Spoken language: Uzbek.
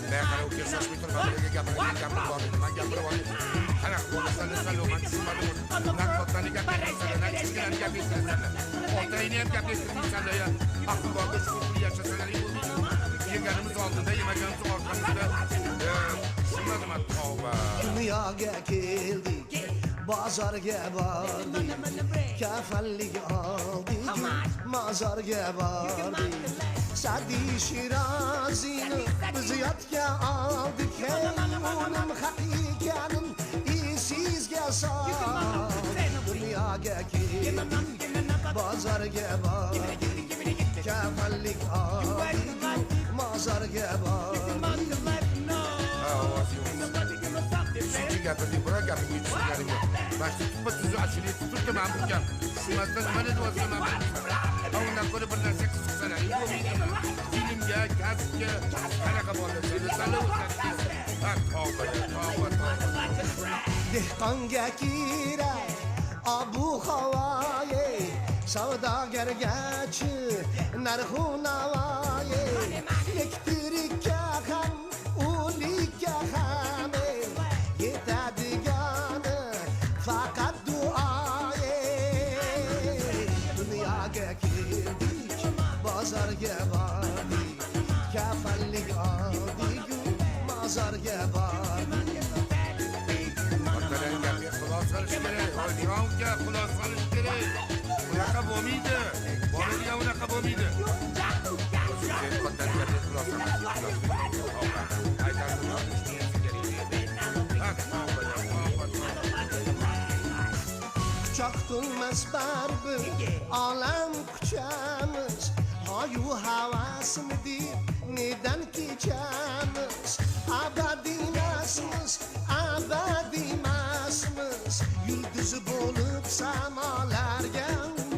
Men qara, uka, shoshmay tur, man birga gapirgan gapim bor edi. Man gapirib olay. Qanaqa bo'lsa, sal man tushunmadim. Na kattani gap eshitasan, na kichkinani gap eshitasan. Otangni ham gap eshitmaysan ya. Aql borda shukur qilib yashasalaring bo'lmaydi. Yeganimiz oldinda, yemaganimiz orqamizda. Tushunmadim, tavba. Dunyoga keldik, bozorga bordik, kafanlik oldik, mozorga bordik. Sa'di Shiroziyni biz yodga oldik, hey, uning haq ekanin esingizga soldik. Dunyoga keldik, bozorga bordik, kafanlik oldik, mozorga bordik. Ha, ovozi yo'q. Shuncha gapirdik, biror gapingga tushunganim yo'q. Mana shu tuppa tuzuq ashula aytib turibdi mana bu gap. Tushunmasdan nima deyapsan man bilmayman. Ha, undan ko'ra bir narsa qiziqsalaring bo'lmaydimi? Filmga, kasbga qanaqa bolasan, sala o'sadi. Ha, tavba, tavba, tavba. Dehqonga kerak obu havoyi, savdogargachi narxu navoyi, elektrikka ham, o'likka ham yetadigani faqat duoyi. Dunyoga keldik, bozorga bordik, kafanlik oldik, mozorga bordik. Kattalarning gapiga quloq solish kerak. Oyijon uka, quloq solish kerak. Unaqa bo'lmaydi. Bola degan unaqa bo'lmaydi. Sen kattaning gapiga quloq solmasang, quloq sol. Tavba. Aytardim, kerak. Ha, tavba, tavba, tavba. Quchoq to'lmas baribir olam quchamiz, hoyu havasini deb nedan kechamiz? Abadiymasmiz, abadiymasmiz, yulduz bo'lib samolarga.